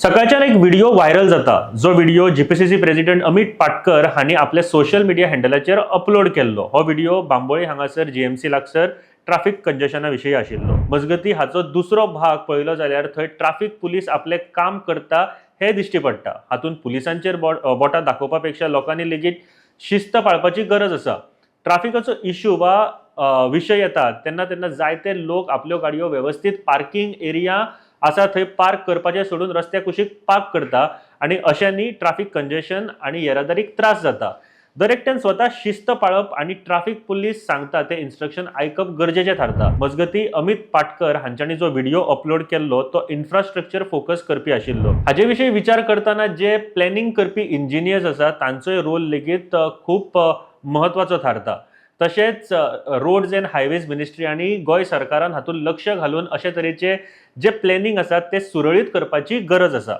सकाळच्यान एक video viral जाता, जो व्हिडिओ जीपीसीसी प्रेसिडेंट अमित पाटकर हांणी आपल्या सोशल मिडिया हँडलाचेर अपलोड केल्लो. हो व्हिडिओ बांबोळी हांगासर जीएमसी लागसर ट्राफिक कंजेशना विशीं आशिल्लो. मजगती, हाचो दुसरो भाग पळयलो जाल्यार थंय ट्राफिक पुलीस आपलें काम करता हें दिश्टी पडटा. हातूंत पुलिसांचेर बोटां दाखोवपा पेक्षा लोकांनी लेगीत शिस्त पाळपाची गरज आसा. ट्राफिकाचो इश्यू वा विशय येता तेन्ना तेन्ना जायते लोक आपल्यो गाडयो वेवस्थीत पार्किंग एरिया आसा थंय पार्क करपाचें सोडून रस्त्या कुशीक पार्क करता आनी अशांनी ट्राफिक कंजेशन आनी येरादारीक त्रास जाता. दर एकट्यान स्वता शिस्त पाळप आनी ट्राफिक पुलीस सांगता ते इन्स्ट्रक्शन आयकप गरजेचें थारता. मजगती, अमित पाटकर हांच्यांनी जो व्हिडिओ अपलोड केल्लो तो इन्फ्रास्ट्रक्चर फोकस करपी आशिल्लो. हाजे विशीं विचार करतना जे प्लॅनिंग करपी इंजिनियर्स आसा तांचोय रोल लेगीत खूब म्हत्वाचो थारता. तशेंच रोड्स अँड हायवेज मिनिस्ट्री आनी गोंय सरकारान हातूंत लक्ष घालून अशे तरेचे जे प्लॅनिंग आसा ते सुरळीत करपाची गरज आसा.